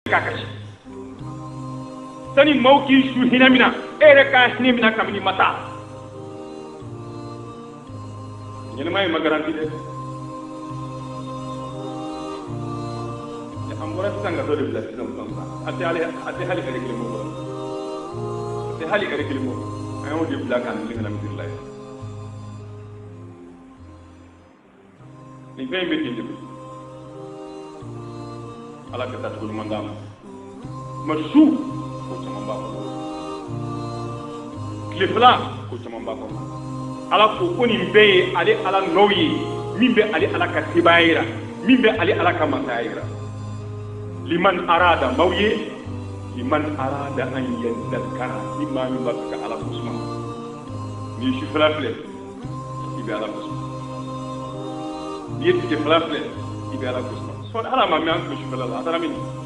Ka kasi sani maaw k'i su hinɛ min na, e yɛrɛ ka hinɛ min na kabini ma taa. Ɲɛnɛmaya in ma garanti dɛ. An bɔra sisan ka dɔ de bila sisan sisan, a tɛ hali, a tɛ hali ɛri kelen bɔ fɔlɔ, a tɛ hali ɛri kelen bɔ. An y'o de bila k'an tilen ka na misiri la yan. Nin fɛn in bɛ ten de koyi. Ala ka taa cogo ɲuman d'an ma. Ma su ko caman b'a kɔnɔ, tile fila ko caman b'a kɔnɔ. Ala ko ko nin bɛɛ ye ale Ala nɔw ye, min bɛ ale Ala ka sebaaya yira, min bɛ ale Ala ka masaya yira. Liman arada, maaw ye, liman arada an yadhakkara, ni maa min b'a fɛ ka Ala kosuma. N'i ye sufɛla filɛ, i bɛ Ala kosuma. N'i ye tilefɛla filɛ, i bɛ Ala kosuma. Sɔɔni Ala ma mɛn, an tun bɛ sufɛla la, a taara min?